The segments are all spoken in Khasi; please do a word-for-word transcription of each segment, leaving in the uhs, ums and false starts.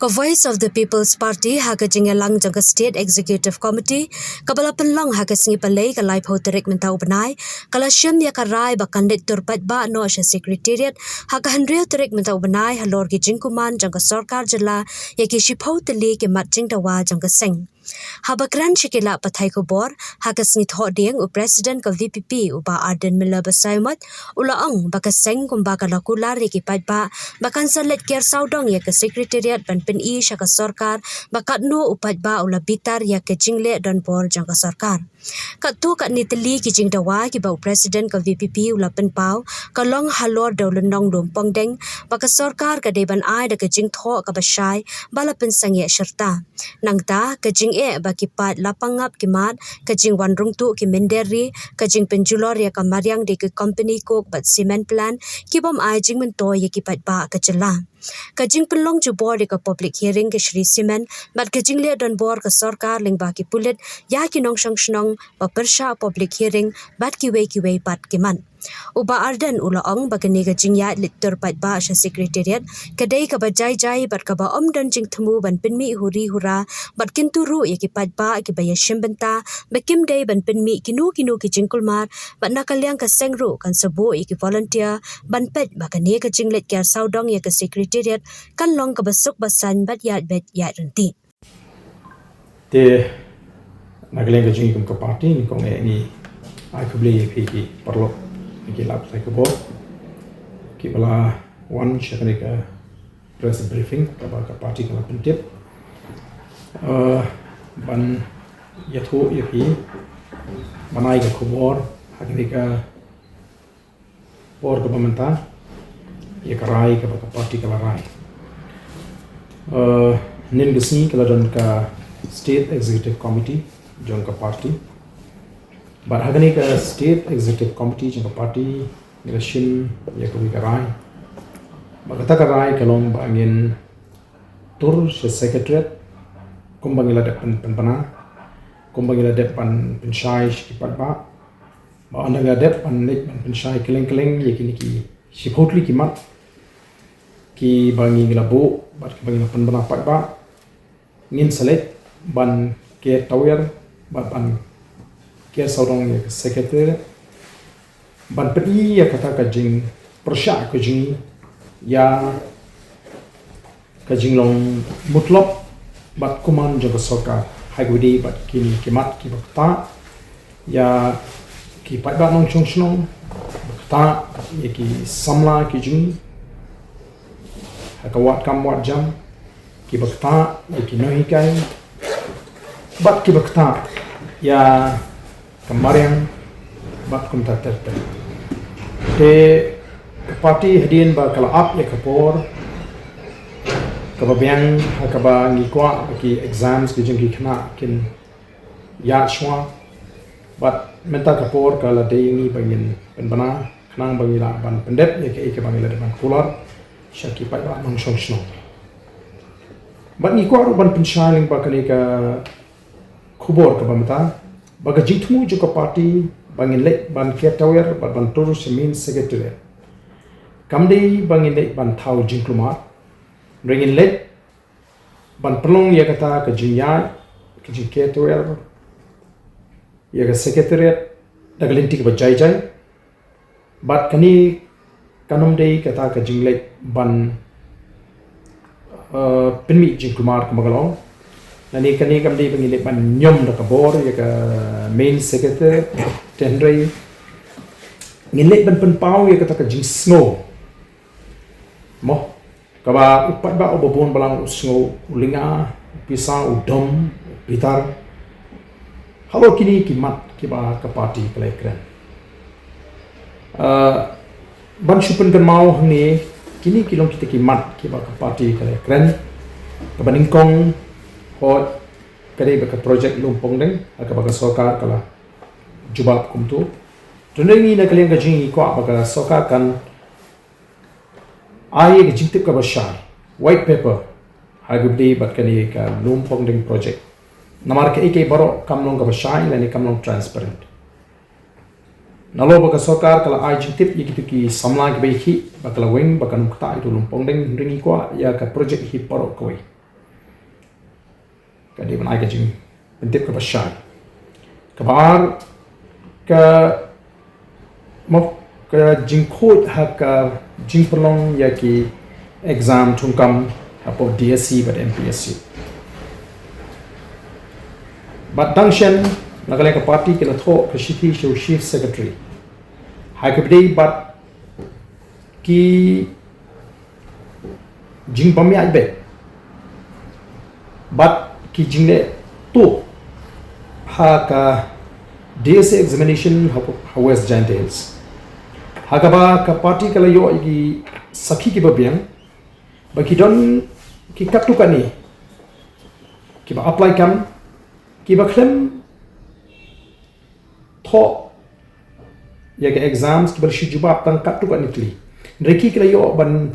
Ka Voice of the People's Party ha ka jingïalang jong ka State Executive Committee kaba la pynlong ha ka sngi Palei ka laiphew tarik mynta u bnai, ka la shim ïa ka rai ba kan leit tur paidbah noh sha Secretariat ha ka hynriew tarik mynta u bnai halor ki jingkuman jong ka sorkar jylla ïa ki shiphew tylli ki mat jingdawa jong ka seng. Haba kren sha ki lad pathai khubor ha ka sngi Thohdieng, u President ka V P P u Bah Ardent Miller Basaiawmoit u la ong ba ka seng kumba ka la kular ïa ki paidbah ba kan sa leit ker sawdong ïa ka Secretariat ban pyni sha ka sorkar ba katno u paidbah u la bitar ïa ka jingleh donbor jong ka sorkar. Katto katne tylli ki jingdawa kiba u President ka V P P u la pynpaw ka long halor Dewlynnong Lumpongdeng ba ka sorkar ka dei ban ai da ka jingthoh kaba shai ba la pynsangeh shirta. Nangta ka jingeh ba ki paid lapangap ki mat, ka jingwan rung tuh ki mynder ri, ka jingpynjulor ïa ka mariang da ki company coke bad cement plant ki bym ai jingmyntoi ïa ki paidbah ka jylla. Ka jingpynlong jubor ïa ka public hearing ka shree cement bad ka jingleh donbor ka sorkar lyngba ki pulit ïa ki nongshong shnong ba pyrshah public hearing bad kiwei kiwei pat ki mat. U Bah Ardent u la ong ba kane ka jingïaid leit tur paidbah sha Secretariat ka dei kaba jai jai bad kaba ym don jingthmu ban pynmih huri hura bad kyntu ruh ïa ki paidbah kiba ïashim bynta ba kim dei ban pynmih kino kino ki jingkulmar bad na ka liang ka seng ruh kan sa buh ïa ki volunteer ban peit ba kane ka jingleit ker sawdong ïa ka Secretariat kan long kaba suk ba saiñ bad ïaid beit ïaid ryntih. Te na ka liang ka jong ngi kum ka party, ngi kong eh ngi ai khublei ïa phi ki paralok, ïa ki lad pathai khubor kiba la wan sha kane ka press briefing kaba ka party ka la pyntip. Eh, ban ïathuh ïa phi, ban ai ka khubor ha kane ka por kaba mynta ïa ka rai kaba ka party ka la rai. Eh, hynnin ka sngi ka la don ka State Executive Committee jong ka party. Bad ha kane ka State Executive Committee jong ka party ngi la shim ïa kawei ka rai. Bad kata ka rai ka long ba ngin tur sha Secretariat kumba ngi la dep pyn, pynbna, kumba ngi la dep ban pynshai sha ki paidbah. Ba ynda nga dep ban leit ban pynshai kylleng kylleng ïa kine ki shiphew tylli ki mat kiba ngi la buh bad kiba ngi la pynbna paidbah, ngin sa leit ban ker tawiar bad ban ker sawdong ïa ka Secretariat ban pyni ïa kata ka jingpyrshah ka jong ngi ïa ka jinglong mutlop bad kuman jong ka sorkar ha kaba ïadei bad kine ki mat kiba ktah ïa ki paidbah nongshong shnong, ba ktah ïa ki samla ki jong ngi ha ka wad kam wad jam, kiba ktah ïa ki nonghikai bad kiba ktah ïa ka mariang bad kumta ter ter. Te ka party hadien ba ka la ap ïa ka por kaba biang ha kaba ngi kwah ba ki exams ki jong ki khynnah kin ïaid shuwa bad mynta ka por ka la dei ïa ngi ba ngin pynbna khnang ba ngi lah ban pyndep ïa kaei kaba ngi la dep ban kular sha ki paidbah nongshong shnong. Bad ngi kwah ruh ban pynshai lyngba kane ka khubor kaba mynta ba ka jingthmu jong ka party ba ngin leit ban ker tawiar bad ban tur sha main Secretariat kam dei ba ngin leit ban thaw jingkulmar, hynrei ngin leit ban pynlong ïa kata ka jingïaid, ka jingker tawiar ïa ka Secretariat da ka lynti kaba jai jai. Bad kane kan ym dei kata ka jingleit ban, eh, pynmih jingkulmar kumba ka long. Lane kane kam dei ba ngin leit ban ñiom da ka bor ïa ka main Secretariat, te hynrei ngin leit ban pynpaw ïa kata ka jingsngew, mo, kaba u paidbah uba bun balang u sngew u lynga, u pisa, u dom, u bitar halor kine ki mat kiba ka party ka la ïakren. Ah, ban shu pynkynmaw hangne, kine ki long kita ki mat kiba ka party ka la ïakren. Kaba nyngkong, hooid, ka dei ba ka project Lumpongdeng, ha kaba ka sorkar ka la jubab kumto. Te ngi na ka liang ka jong ngi ngi kwah ba ka sorkar kan ai ka jingtip kaba shai, white paper, ha kaba ïadei bad kane ka Lumpongdeng project. Namar kaei kaei baroh kam long kaba shai lane kam long transparent. Nalor ba ka sorkar ka la ai jingtip ïa kito ki samla kiba ïakhih ba ka la weng ba kan ym ktah ïa uto u Lumpongdeng, hynrei ngi kwah ïa ka project hi baroh kawei. Ka dei ban ai ka jingpyntip kaba shai. Kaba ar, ka, mo, ka jingkhuid ha ka jingpynlong ïa ki exam thungkam hapoh D S C bad M P S C. Bad dang shen, na ka liang ka party ki la thoh ka shithi sha u Chief Secretary. Ha kaba ïadei bad ki jingbym ïaid beit bad ki jingleh tuh ha ka D S C examination ha, ha West Jaintia Hills. Ha kaba ka party ka la ïoh ïa ki sakhi kiba biang, ba ki don ki katto katne kiba apply kam, kiba khlem thoh ïa ka exams, kiba la shu jubab tang katto katne tylli. Hynrei ki ki la ïoh ban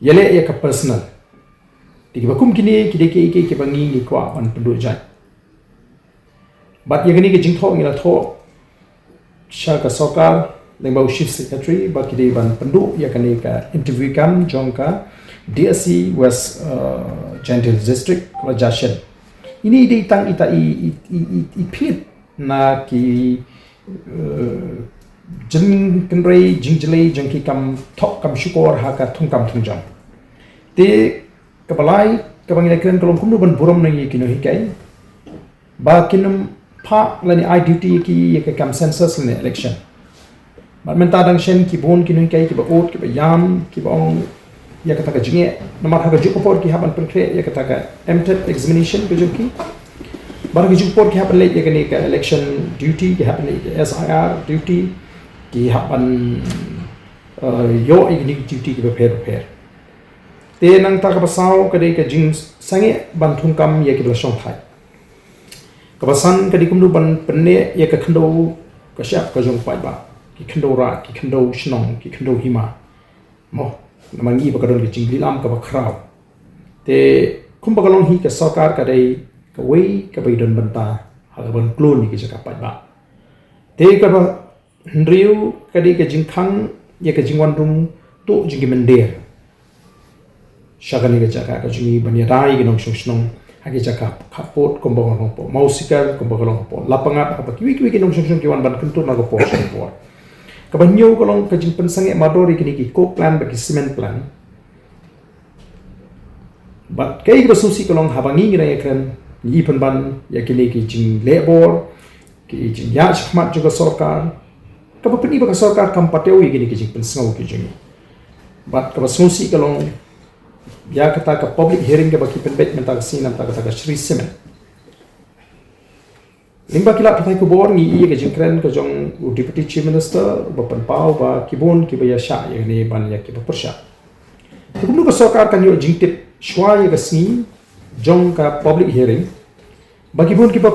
ïaleh ïa ka personal. Te kiba kum kine ki dei kiei kiei kiba ngi ngi kwah ban pynduh jait. Bad ïa kane ka jingthoh ngi la thoh sha ka sorkar lyngba u Chief Secretary ba ki dei ban pynduh ïa kane ka interview kam jong ka D S C West, uh, Jaintia District, kaba la jia shen. Ine i dei tang ita i, i, i, i, i phit na ki, eh, jingkynrei jingjlei jong ki kam thoh kam shukor ha ka thungkam thungjam. Te kaba lai, kaba ngi la kren ka long kumno ban burom na ngi ki nonghikai ba kin ym phah lane ai duty ïa ki ïa ka kam census lane election. Bad mynta dang shen ki bun ki nonghikai kiba ud, kiba ïam, kiba ong ïa kata ka jingeh. Namar ha kajuh ka por ki hap ban pynkhreh ïa kata ka M TET examination ka jong ki. Bad ha kajuh ka por ki hap ban leit ïa kane ka election duty, ki hap ban leit ïa ka S I R duty, ki hap ban, eh, ïoh ïa kine ki duty kiba pher bapher. Te nangta kaba saw ka dei ka jingsangeh ban thungkam ïa kiba la shongthait. Kaba san ka dei kumno ban pynneh ïa ka khyndew ka shyiap ka jong u paidbah, ki khyndew raid, ki khyndew shnong, ki khyndew hima. Mo, namar ngi ba ka don ka jinglehlam kaba khraw. Te kumba ka long hi, ka sorkar ka dei kawei kaba i don bynta ha ka ban kloi ïa ki jaka paidbah. Te kaba hynriew ka dei ka jingkhang ïa ka jingwan rung tuh jong ki mynder sha kane ka jaka ka jong ngi ban ïada ïa ki nongshong shnong ha ki jaka khappud, kumba ka long hapoh Mawsikar, kumba ka long hapoh Lapangap, haba kiwei kiwei ki nongshong shnong ki wan ban kyntur na ka por sha ka por. Kaba hynñiew ka long ka jingpynsangeh mardor ïa kine ki coke plant bad ki cement plant. Bad kaei kaba sngewsih ka long, haba ngi ngi dang ïakren, ngi pynban ïa kine ki jingleh bor, ki jingïaid shakhmat jong ka sorkar, kaba pyni ba ka sorkar kam patew ïa kine ki jingpynsngew ki jong ngi. Bad kaba sngewsih ka long ïa kata ka public hearing kaba ki pynbeit mynta ka sngi, namar kata ka Shree Cement. Lyngba ki lad pathai khubor ngi ïohi ïa ka jingkren ka jong u Deputy Chief Minister ba pynpaw ba ki bun kiba ïashah ïa kane ban ïa kiba pyrshah. Te kumno ka sorkar kan ïoh jingtip shuwa ïa ka sngi jong ka public hearing ba ki bun kiba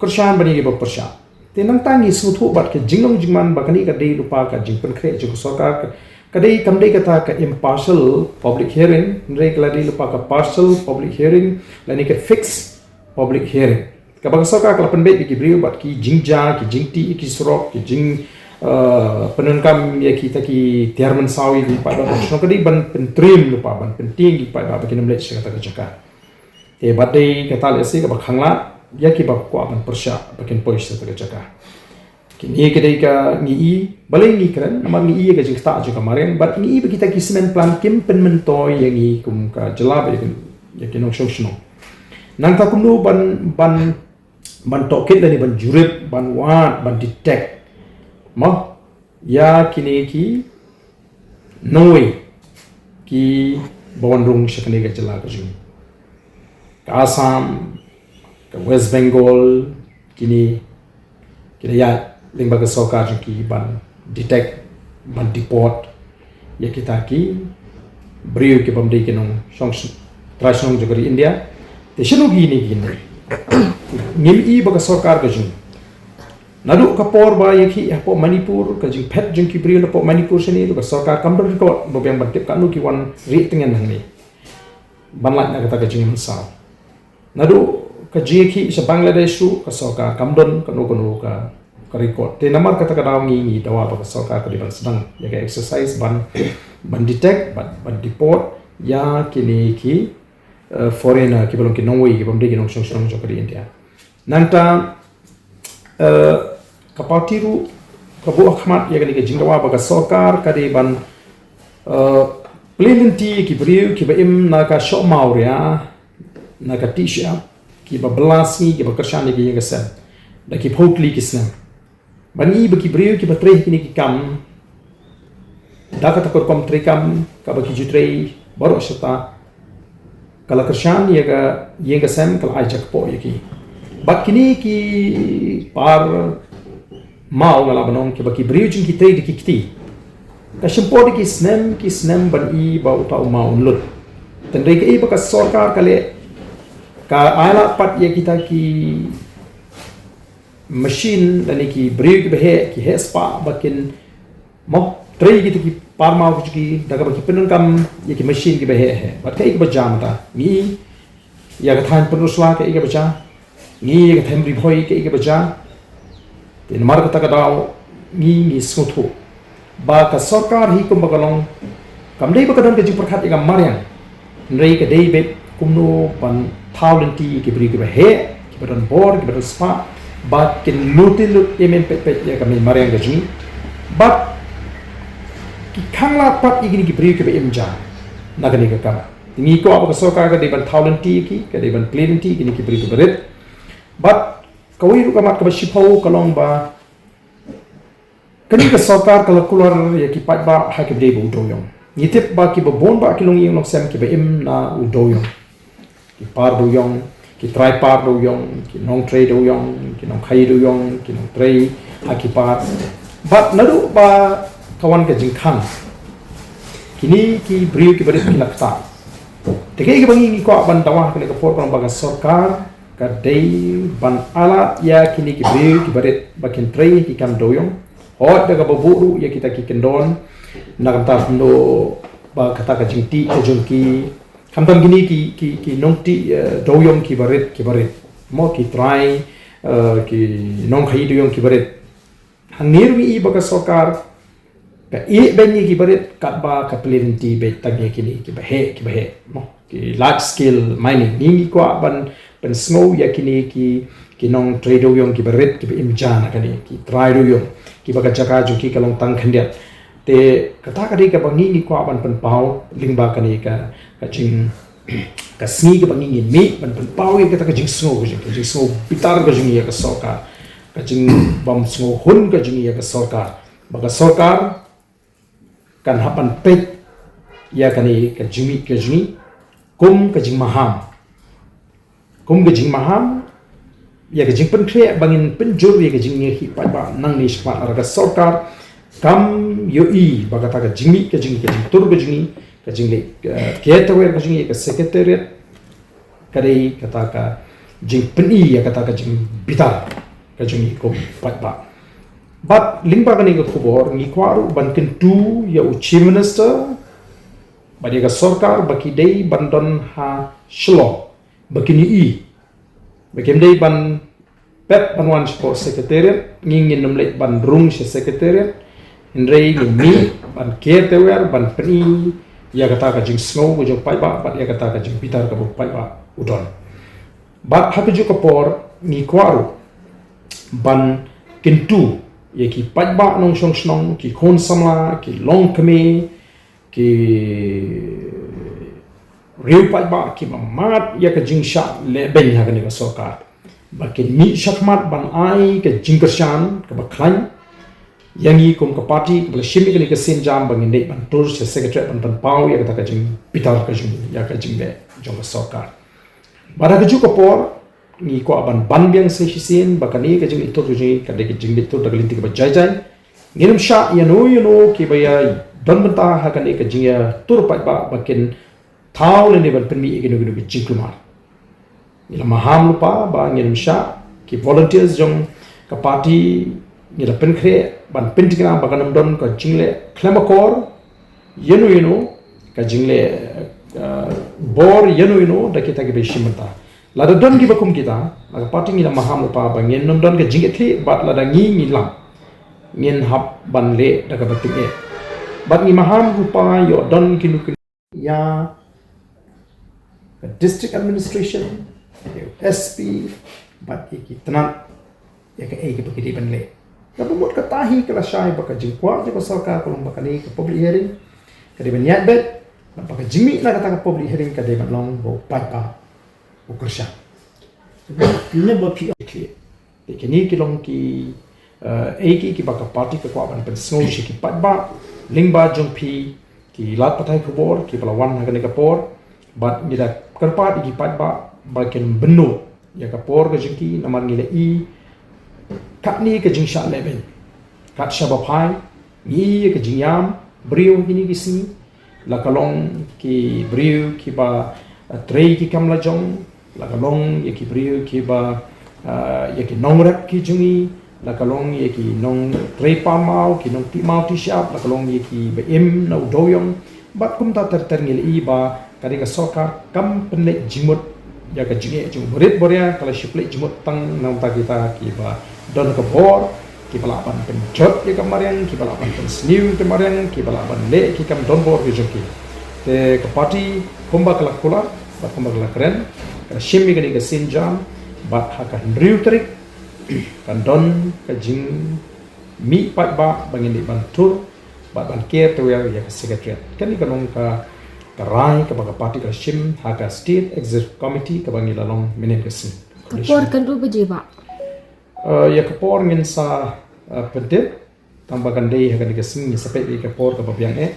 kyrshan ban ïa kiba pyrshah? Te nangta ngi sngewthuh bad ka jinglong jingman ba kane ka dei lypa ka jingpynkhreh jong ka sorkar, ka, ka dei, kam dei kata ka impartial public hearing, hynrei ka la dei lypa ka partial public hearing lane ka fixed public hearing. Kaba ka sorkar ka la pynbeit ïa ki briew bad ki jingjia, ki jingtih ïa ki surok, ki jing, eh, pyndonkam ïa kita ki tiar mynsaw ïa ki paidbah shnong, ka dei ban pyntrim lypa, ban pyntieng ïa ki paidbah ba kin ym leit sha kata ka jaka. Te bad dei kata lehse kaba khanglad ïa kiba kwah ban pyrshah ba kin poi sha kata ka jaka. Kine ki dei ka ngi i, balei ngi kren, namar ngi i ïa ka jingktah jong ka mariang, bad ngi i ba kita ki cement plant kim pynmyntoi ïa ngi kum ka jylla bad ïa ki, ïa ki nongshong shnong. Nangta kumno ban, ban, ban tohkit lane ban jurip, ban wad, ban detect, mo, ïa kine ki nongwei kiba wan rung sha kane ka jylla ka jong ngi. Ka Assam, ka West Bengal, kine, kine ïa lyngba ka sorkar jong ki ban detect, ban deport ïa kita ki briew kibym dei ki nongshong, trai shnong jong ka ri India. Te shano kine ki dei? Ngim i ba ka sorkar ka jong ngi, naduh ka por ba ïa ki hapoh Manipur, ka jingphet jong ki briew napoh Manipur shane, ka sorkar kam don record ba biang ban tip kano ki wan rieh tyngen hangne ban lait na kata ka jingmynsaw. Naduh ka jingïakhih sha Bangladesh ruh ka sorkar kam don kano kano ka, ka record. Te namar kata ka daw ngi, ngi dawa ba ka sorkar ka dei ban sdang ïa ka exercise ban, ban detect, ban, ban deport ïa kine ki uh, foreigner, kiba long ki nongwei, kibym dei ki nongshong shnong jong ka ri India. Nangta, uh, ka party ruh ka buh ha khmat ïa kane ka jingdawa ba ka sorkar ka dei ban, uh, plie lynti ki briew kiba im na ka shoh mawria, na ka tih shyiap, kiba bylla sngi, kiba kyrshan ïa ka ïing ka sem da ki phew tylli ki snem. Ban i ba ki briew kiba trei ha kine ki kam da kata ka rukom treikam kaba ki ju trei baroh shata, ka la kyrshan ïa ka ïing ka sem, ka la ai jakpoh ïa ki. Bad kine ki par maw, nga lah ban ong, kiba ki briew jong ki trei da ki kti, ka shim por da ki snem ki snem ban i ba uta u maw un lut. Hynrei kaei ba ka sorkar ka leh, ka ai lad pat ïa kita ki machine lane ki briew kiba heh, ki heh spah ba kin, mo, trei kita ki par maw ki jong ki da kaba ki pyndonkam ïa ki machine kiba heh heh. Bad kaei kaba jia mynta? Ngi ïa ka thaiñ Pynursla kaei kaba jia? Ngi ïa ka thaiñ Ri Bhoi kaei kaba jia? Te namar kata ka daw ngi, ngi sngewthuh ba ka sorkar hi kumba ka long, kam dei ba ka don ka jingpyrkhat ïa ka mariang, hynrei ka dei beit kumno ban thaw lynti ïa ki briew kiba heh, kiba don bor, kiba don spah, bad kin lut lut im im peit peit ïa ka mariang ka jong ngi. Bad ki khang lad pat ïa kine ki briew kiba im ja na kane ka kam. Ngi kwah ba ka sorkar ka dei ban thaw lynti ïa ki, ka dei ban plie lynti ïa kine ki briew kiba rit. Bad kawei ruh ka mat kaba shiphew ka long ba kane ka sorkar ka la kular ïa ki paidbah ha kiba dei ba u dewiong. Ngi tip ba kiba bun bah ki longïing longsem kiba im na u dewiong. Ki par dewiong, ki trai par dewiong, ki nongtrei dewiong, ki nongkhaïi dewiong, ki nongtrei ha ki par. Bad naduh ba ka wan ka jingkhang, kine ki briew kiba rit ki la ktah. Te kaei kaba ngi, ngi kwah ban dawa ha kane ka por ka long ba ka sorkar ka dei ban ai lad ïa kine ki briew kiba rit ba kin trei ki kam dewiong. Hooid, da kaba buh ruh ïa kita ki kyndon, na ka bynta kumno ba kata ka jingtih ka jong ki, khamtam kine ki, ki, ki nongtih, eh, dewiong kiba rit, kiba rit, mo, ki trai, eh, ki nongkhaïi dewiong kiba rit. Hangne ruh ngi i ba ka sorkar ka ïehbeiñ ïa kiba rit katba ka plie lynti beit tang ïa kine kiba heh, kiba heh, mo, ki large scale mining. Ngi, ngi kwah ban pynsngew ïa kine ki, ki nongtrei dewiong kiba rit, kiba im ja na kane, ki trai dewiong, kiba ka jaka jong ki ka long tang khyndiat. Te kata ka dei kaba ngi, ngi kwah ban pynpaw lyngba kane ka, ka jing, ka sngi kaba ngi, ngin mih ban pynpaw ïa kata ka jingsngew ka jong, ka jingsngew bitar ka jong ngi ïa ka sorkar, ka jingbym sngewhun ka jong ngi ïa ka sorkar. Ba ka sorkar kan hap ban peit ïa kane ka jingmih ka jong ngi kum ka jingmaham, kum ka jingmaham ïa ka jingpynkhreh ba ngin pynjur ïa ka jingïakhih paidbah nangne shakhmat. Lada ka sorkar kam ïohi ba kata ka jingmih ka jong ngi, ka jingtur ka jong ngi, ka jingleh, eh, care taker ka jong ngi ïa ka secretariat, ka dei kata ka jingpyni ïa kata ka jingbitar ka jong ngi kum paidbah. Bad lyngba kane ka khubor ngi kwah ruh ban kyntu ïa u Chief Minister bad ïa ka sorkar ba ki dei ban don ha Shillong, ba kin ïohi ba kim dei ban pep ban wan shapoh secretariat. Ngi ngin ym leit ban rung sha secretariat, hynrei ngin mih ban care taker, ban pyni ïa kata ka jingsngew ka jong paidbah bad ïa kata ka jingbitar kaba u paidbah u don. Bad ha kajuh ka por ngi kwah ruh ban kyntu ïa ki paidbah nongshong shnong, ki khun samla, ki longkmie, ki riew paidbah kiba mad ïa ka jingshah lehbeiñ ha kane ka sorkar ba kin mih shakhmat ban ai ka jingkyrshan kaba khlaiñ ïa ngi kum ka party kaba la shim ïa kane ka sienjam ba ngin leit ban tur sha secretariat ban pynpaw ïa kata ka jingbitar ka jong, ïa ka jingleh jong ka sorkar. Bad ha kajuh ka por ngi kwah ban ban biang sa shisien ba kane ka jingleit tur ka jong ngi ka dei ka jingleit tur da ka lynti kaba jai jai. Ngin ym shah ïano ïano kiba ïa don bynta ha kane ka jingïatur paidbah ba kin thaw lane ban pynmih ïa kino kino ki jingkulmar. Ngi la maham lypa ba ngin ym shah. Ki volunteers jong ka party ngi la pynkhreh ban pyntikna ba kan ym don ka jingleh khlem akor ïano ïano, ka jingleh, eh, bor ïano ïano da kita kiba shim bynta. Lada don kiba kum kita, la ka party ngi la maham lypa ba ngin ym don ka jingkitkhlieh, bad lada ngi, ngi lam, ngin hap ban leh da kaba tyngeh. Bad ngi maham lypa ïoh don kino kino ïa ka district administration, ïa u S P, bad ïa ki tnat ïa kaei kaba ki dei ban leh. Kaba mut kata hi ka la shai ba ka jingkwah jong ka sorkar ka long ba kane ka public hearing ka dei ban ïaid beit, bad ba ka jingmih na kata ka public hearing ka dei ban long ba u paidbah u kyrshan. Te kine ki long ki, eh, ei ki kiba ka party ka kwah ban pynsngew sha ki paidbah lyngba jong phi ki lad pathai khubor kiba la wan ha kane ka por, bad ngi da kyrpad ïa ki paidbah ba kin bynnud ïa ka por ka jong ki, namar ngi la i katne ka jingshah lehbeiñ kat shaba phai, ngi i ïa ka jingïam briew ha kine ki sngi, la ka long ki briew kiba, eh, trei ki kam la jong, la ka long ïa ki briew kiba, eh, ïa ki nongrep ki jong ngi, la ka long ïa ki nongtrei pamaw, ki nongtih maw tih shyiap, la ka long ïa kiba im na u dewiong, bad kumta ter ter. Ngi la i ba ka dei ka sorkar kam pynleit jingmut ïa ka jingeh jong u barit baria, ka la shu pynleit jingmut tang na bynta kita kiba don ka bor, kiba lah ban pynjot ïa ka mariang, kiba lah ban pynsniew ïa ka mariang, kiba lah ban leh ki kam donbor ki jong ki. Te ka party kumba ka la kular bad kumba ka la kren, ka la shim ïa kane ka sienjam, bad ha ka hynriew tarik kan don ka jingmih paidbah ba ngin dei ban tur bad ban ker tawiar ïa ka secretariat. Kane ka long ka, ka rai kaba ka party ka la shim ha ka State Executive Committee kaba ngi la long mynhynnin ka sngi. Ka por katno baje, Bah? Eh, ïa ka por ngin sa, eh, pyntip, tang ba kan dei ha kane ka sngi ngin sa peit ïa ka por kaba biang eh.